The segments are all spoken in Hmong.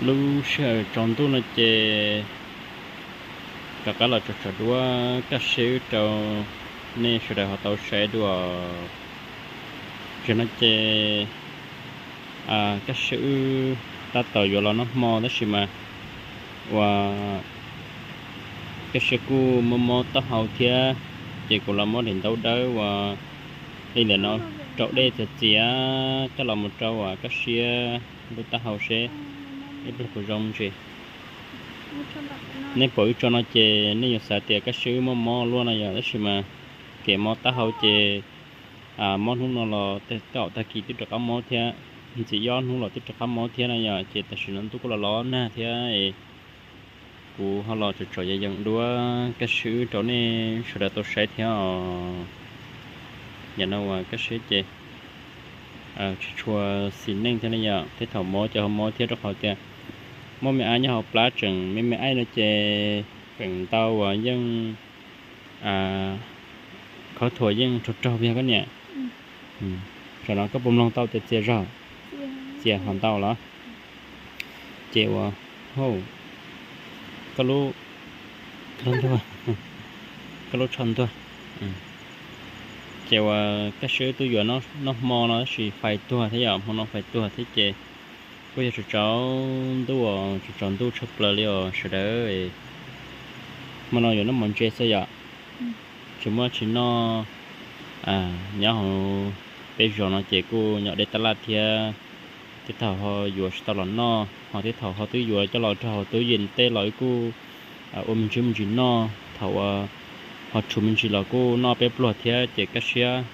Lub sij hawm tsaus ntuj no ces rov qab los tso tsov duab kaj siab wb rau nej sawv daws ho tau saib dua. Tam no ces kaj siab wb tab tom yuav los noj hmo tab sis mas uas kaj siab kuj mob mob taub hau thiab, ces kuv los muab daim ntaub dawb uas li ntawm no rau dej txias txias coj los mus rau uas kaj siab lub taub hau seb ib pliag puas zoo ntsis. Nej pom wb tso no ces nej yuav xav tias kaj siab wb mob mob luaj no yog, tab sis mas kev mob taub hau ces mob hnub no los tej zaum tag kis twb rov qab mob thiab, ntxiv ob hnub los twb rov qab mob thiab no yog, ces tam sim no ntuj kuj los los nag thiab. Kuv ho los tsom tsom yees yees duab kaj siab wb rau nej sawv daws tau saib thiab os. Yam no uas kaj siab ces tsis tshua xis neej thiab ne yom, tej thaum mob ces ho mob thiab rau qhov tias muaj me ab nyob hauv plab tseem me me aib no ces feem ntau uas yeej khob thuas yeej raug raug viag koj niam. Tam no koj puas mloog tau tias txias zog? Txias ho ntau los? Ces uas, koj lub, koj lub ntuag, koj lub tsho ntuag. Ces uas kaj siab wb twb yuav noj hmo no tab sis fais tuag thiab yom, hmo no fais tuag thiab ces kuj yog tsaus tsaus ntuj, tsaus tsaus ntuj tshaj plaws li os sawv daws. Hmo no yuav noj mov ntse xwb yom, tsis muaj tsis noj. Nyob hauv peb zos no ces kuj nyom dej tab laj thiab, tej thaum ho yuav tsis tau los noj, ho tej thaum ho twb yuav coj los rau hauv tub yees tej los wb kuj ua me ntsis me ntsis noj, thaum uas ho tshuav me ntsis los kuj noj peb pluag thiab ces kaj siab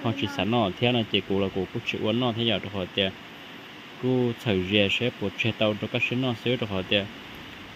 ho tsis xav noj thiab no ces kuv los kuv kuj tsis ua noj thiab yom, rau qhov tias kuj txhawm zias seb puas tseg tau rau kaj siab noj xwb, rau qhov tias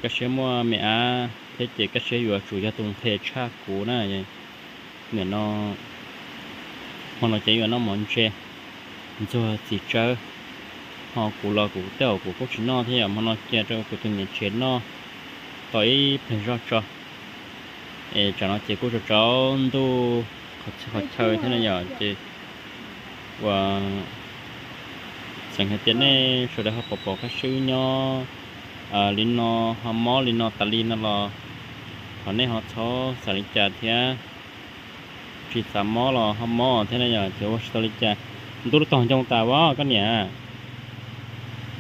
kaj siab muaj me ab thiab ces kaj siab yuav tsum yog tus nqhis tshaj kuv na. Nim no hmo no ces yuav noj mov ntse ntxuag txiv tsawb, ho kuv los kuv tej zaum kuv kuj tsis noj thiab yom, hmo no cia rau kuv tus niam tsev noj tau ib pliag zoj tso. Es tsam no ces kuj tsaus tsaus ntuj qhov txhia qhov chaw thiab na yom, ces uas txawm hais tias nej sawv daws ho pom pom kaj siab wb nyob li no, ho mob li no tas li no los thov nej ho txhob xav li cas thiab. Tsis xav mob los ho mob thiab na yom, ces ua tsis tau li cas. Ntub lub tog ncoo tas as koj niam.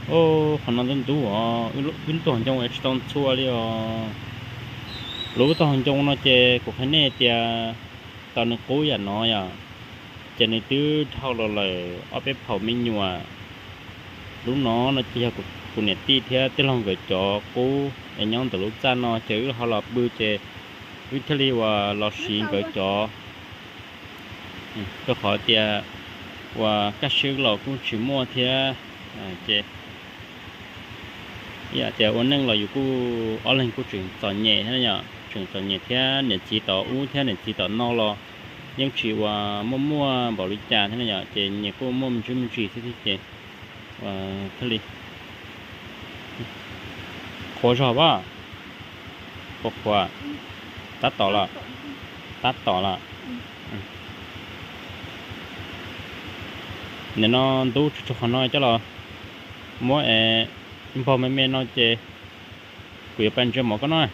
Qhov no ntub ntub os, wb lub tog ncoo tsis tau ntxhua li os. Lub tog ncoo no ces kuv qhia nej tias tau nws qub yam no yom, ces nws twb dhau los lawm ob peb phaum me nyuam. Lub no no ces yog kuv niam tij thiab tij laug nkawd cov qub es nyob ntawm lub txaj no ces wb ho los pw ces wb thiaj li uas los siv nkawd cov, rau qhov tias uas kaj siab los kuj tsis muaj thiab. Ces ib yam tias ua neej los yus kuj ob leeg kuj tseem txom nyem thiab yom, tseem txom nyem thiab niam txiv tom ub thiab niam txiv tom no los yeej tsis uas muaj muaj npaum li cas thiab na yom, ces nyias kuj muaj me ntsis me ntsis thiab thiab ces thiaj li qhuav zog as. Qhuav qhuav. Tab tom los? Tab tom los? Nim no ntub tsuag tsuag qhov no coj los muab es npog me me no ces kuv yuav pais ntsia mov koj noj.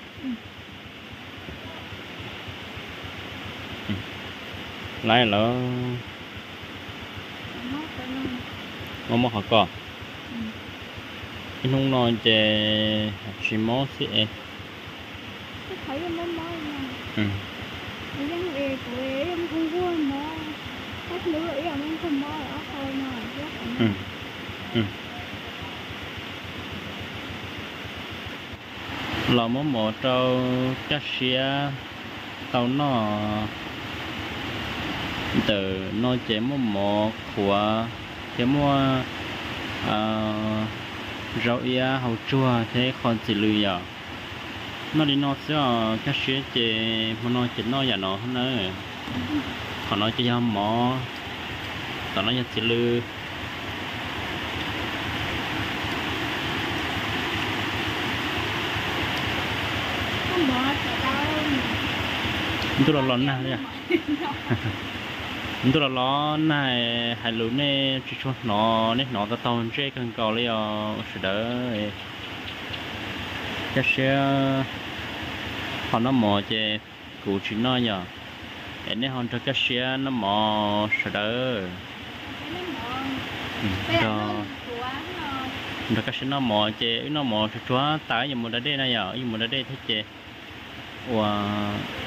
Lawm, muab muab qhov ko. Ib hnub no ces tsis mob xwb es. Los muab mov rau Caj Siab tau noj. Ntawm no ces muaj mov qhuav thiab muaj zaub iab hau tsuag thiab ib qho txiv lws yom. Noj li no xwb os Caj Siab, ces hmo no ces noj yam no na. Qhov no ces yog mov, tom no yog txiv lws. Ntuj los los nag li. Ntuj los los nag, hais lus nej tsis tshua hnov, nej hnov tau taug ntsej kawg nkaus li os sawv daws. Kaj siab ho noj mov ces kuv tsis noj yom, es nej ho nrog Kaj siab noj mov sawv daws. Nrog Kaj siab noj mov ces wb noj mov tsuag tsuag tas wb yuav mus da dej na yom, wb yuav mus da dej thiab ces ua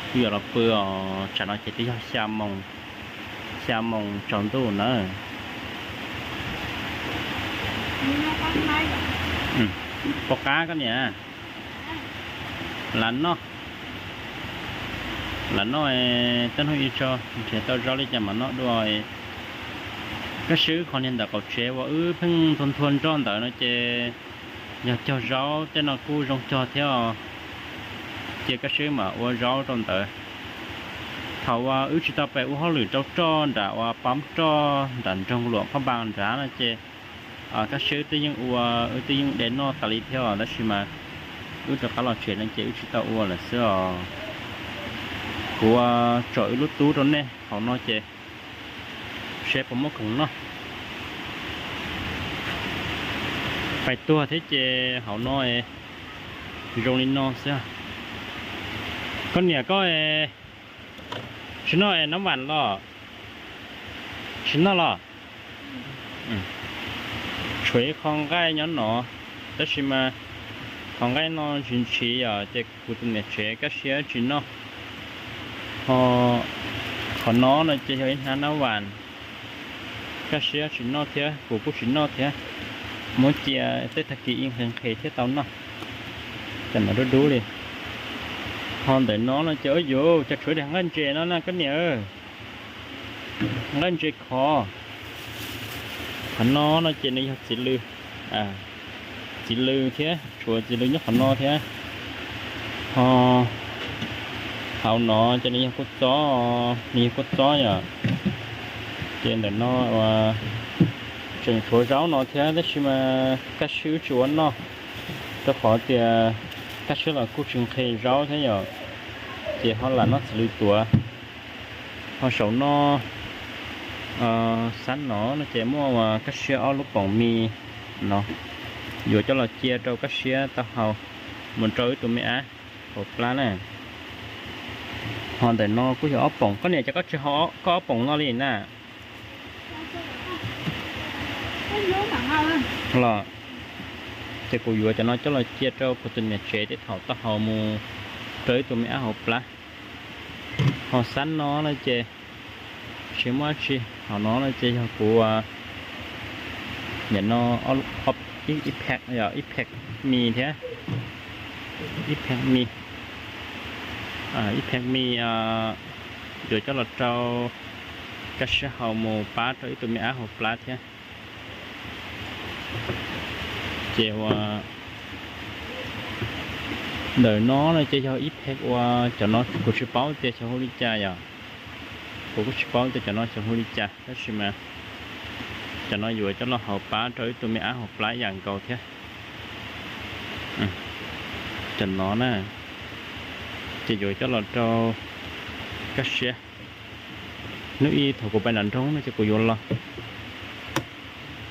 wb yuav los pw os. Tsam no ces twb yog xya moos, xya moos tsaus ntuj na. Pom qab koj niam, lam noj, lam noj, tej hnub ib tso nrhiav tau zaub li cas mam noj dua. Kaj siab wb qhov niag ntawm qaum tsev uas wb pheej nthua nthua nroj ntawd no ces yog cog zaub tej no kuj zoo cog thiab os. Ces Kaj siab mam ua zaub rau ntawd. Thaum uas wb tsis tau pem ua hauj lwm rau roj nram uas pab roj nram nroog Luam Phaj Npas nrad no ces Kaj siab wb twb yeej ua, wb twb yeej de noj tas li thiab os, tab sis mas wb rov qab los tsev no ces wb tsis tau ua lawm xwb os. Kuv tsom wb lub tub rau nej hauv no ces seb puas muaj khoom noj. Pais tuag thiab ces hauv no zoo li no xwb. Koj niam koj tsis noj es nab vam los? Tsis noj los? Tshuav ib qho nqaij nyob no, tab sis mas qhov nqaij no ntshis ntshis yom, ces kuv tus niam tsev Kaj siab tsis noj. Ho qhov no no ces yog ib hnab nab vam, Kaj siab tsis noj thiab kuv kuj tsis noj thiab. Muab cia tej tag kis ib nqhis nqhis thiab tau noj. Cov no dub dub li. Ho ntawm no no ces ua yuav cas tshuav daim nqaij ntses no na koj niam. Nqaij ntses khov. Qhov no no ces nws yog txiv lws, txiv lws thiab, tshuav txiv lws nyob qhov no thiab. Ho hauv no ces nws yog kua txob, nws yog kua txob yom. Ces ntawm no tseem tshuav zaub no thiab tab sis mas Kaj siab wb tsis ua noj, rau qhov tias Kaj siab los kuj tsis nqhis zaub thiab yom, ces ho lam noj txiv lws tuav. Ho saum no, xab no no ces muaj Kaj siab ob lub poom mis no, yuav coj los cia rau Kaj siab tau haus mus rau ib tug me ab hauv plab na. Ho ntawm no kuj yog ob poom, koj niam cas koj tsis haus koj ob poom no li na? Los ces kuv yuav cov no coj los cia rau kuv tus niam tsev tej thaum tau haus mus rau ib tug me ab hauv plab. Ho xab no no ces tsis muaj dab tsi, hauv no no ces yog kuv nim no ib pheem, ib pheem mis thiab, ib pheem mis, ib pheem mis yuav coj los rau Kaj siab haus mus pab rau ib tug me ab hauv plab thiab. Ces ua ntawm no no ces yog ib pheem ua, cov no kuv tsis paub tias xyov hu li cas yom. Kuv kuj tsis paub tias cov no xyov hu li cas tab sis mas cov no yuav coj los haus pab rau ib tug me ab hauv plab yam nkaus thiab. Cov no na, ces yuav coj los rau Kaj siab. Hnub ib thaum kuv pais nram nroog no ces kuv yuav los.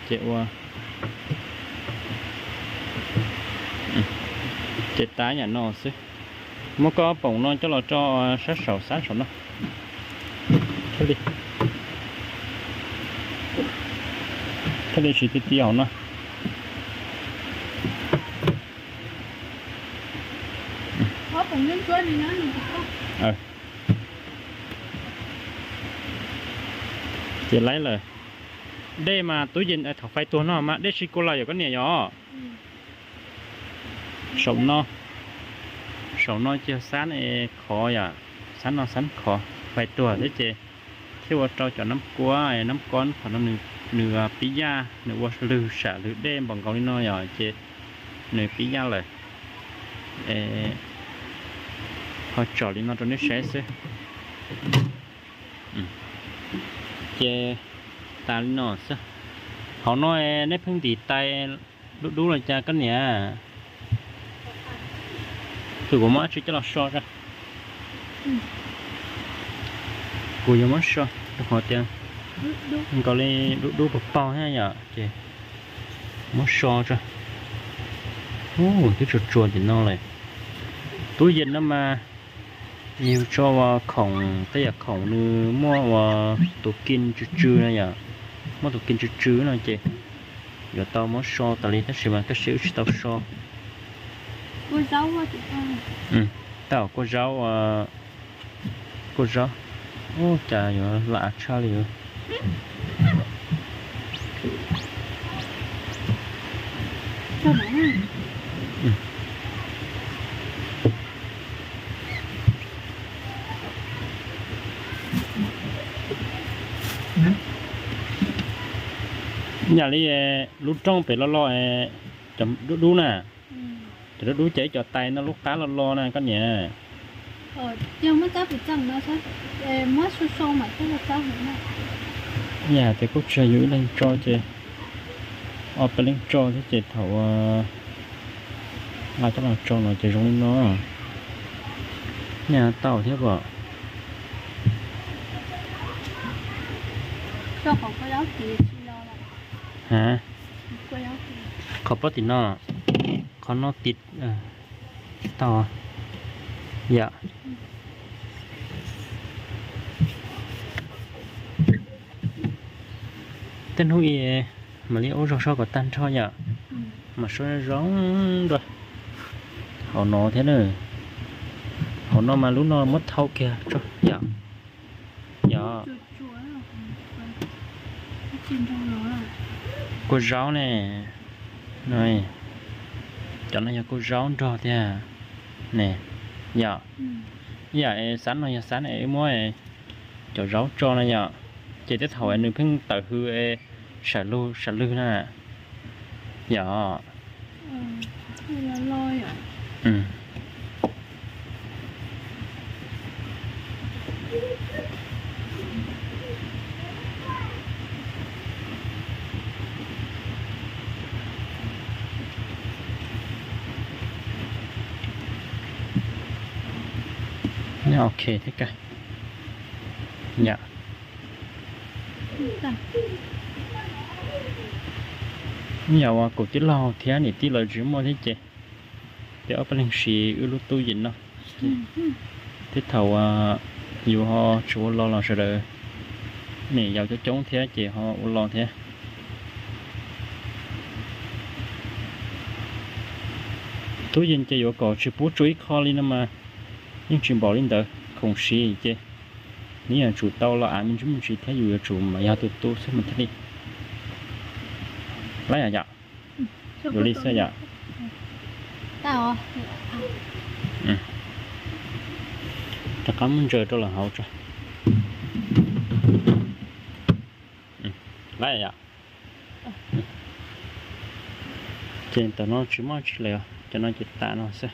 Ces ua, ces tab yam no xwb. Muab koj poom no coj los rau sab saum, sab saum no thiaj li, thiaj li siv ti ti hauv no. Ces laib lawm. Dej mas tub yees, thaum fais tuag no mas dej sib kua lawm yom koj niam yom. Saum no, saum no ces yog xab khov yom, xab no xab khov, fais tuag thiab ces thiaj ua rau cov nab kuab, nab kuab qhov no nws pib yaj, nws ua lwg sam lwg dej npaum nkaus li no yom, ces nws pib yaj lawm. Ho tsom li no rau nej saib xwb. Ces tas li no xwb. Hauv no nej pheej ntim tais dub dub los cas koj niam? Tus kuv muab dab tsi coj los so ra. Kuv yuav muab so rau qhov tias Nkaus li dub dub paug paug thiab yom, ces muab so tso. Ub, twb tsuas tsuas tim no lawm. Tub yees no mas yus tso ua khoom, tej yam khoom nws muaj ua tus kim tsw tsw no yom, muaj tus kim tsw tsw no ces yuav tau muab so tas li tab sis mas tab sis wb tsis tau so. Tau kua zaub, kua zaub, ub cas yuav lam tshaj li. Yam li lub rooj pem los los cov dub dub na, cov dub dub ces ib co tais no lub qab los los na koj niam. Yam tias kuj tsis yog yus ib leeg tso ces ob peb leeg tso thiab ces thaum nqa coj los tso no ces zoo li no. Nyaj tau thiab kom. Ha, qhov pob tim no, qhov no tim tau yom. Tej hnub ib mam li ua zog so kom tag nrho yom, mas so zoo dua. Hauv no thiab na, hauv no mas lub no muab thau kiag tso yom. Yog kua zaub ne, cov no yog kua zaub nrog thiab ne, yom. Ib yam xav no yog xav ne, wb muab cov zaub tso no yom, ces tej thaum nws pheej tawm hws sawv lug sawv lug na, yom. Ok thiab kawg. Yam, yam uas kuv tij laug thiab niam tij lawv tsis muaj thiab ces, ces ob peb leeg siv wb lub tub yees no. Tej thaum yus ho tsis ua lo los sawv daws, niam yau coob coob thiab ces ho ua lo thiab. Tub yees ces yuav kom tsis pub tsuas ib qho li no mas yeej tsis npaum li ntawd, khoom siv ces nws yuav tsum tau los av me ntsis me ntsis thiab yus yuav tsum mas yog tus tu xwb mas thiaj li. Lab yom yom. Yus li xwb yom. Rov qab muab ntsaws rau lawm hauv tso. Lab yom. Ces tam no tsis muaj tsi lawm, cov no ces tas no xwb.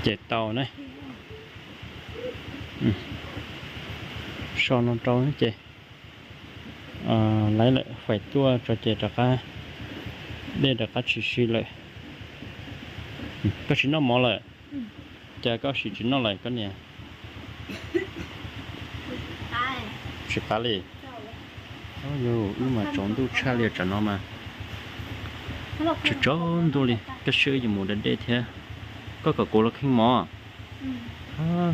Ces tau na. So no rau ces lawv lawm faim tuaj tso ces rov qab, dej rov qab tsis si lawm. Koj tsis noj mov lawm? Cas koj sim tsis noj lawm koj niam? Tsis qab li. Yus wb mas tsaus ntuj tshaj li tsam no mas. Tsaus tsaus ntuj li koj saib wb yuav mus da dej thiab. Koj kom kuv los kheej mov?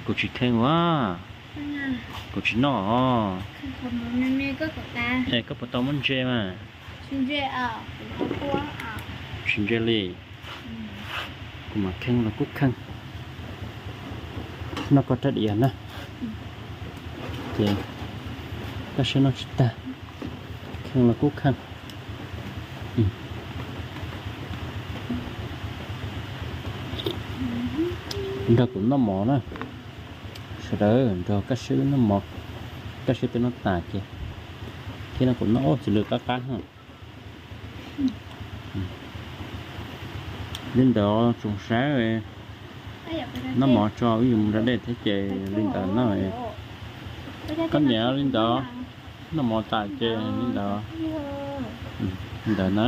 Kuv tsis kheej ua, kuv tsis noj os. Es koj puas tau muab ntse mas? Tsis ntse li. Kuv mam kheej los kuj kheej. Noj koj rab diav na. Ces koj saib noj tsis tag, kheej los kuj kheej. Nrog kuv noj mov na. Sawv daws nrog koj saib wb noj mov, koj saib peb noj tas ces thiab no kuv noj ua txiv lws qab qab na. Li ntawd tsoom saib, noj mov tso wb yuav mus da dej thiab ces li ntawd na. Koj niam, li ntawd, noj mov tas ces li ntawd, li ntawd na.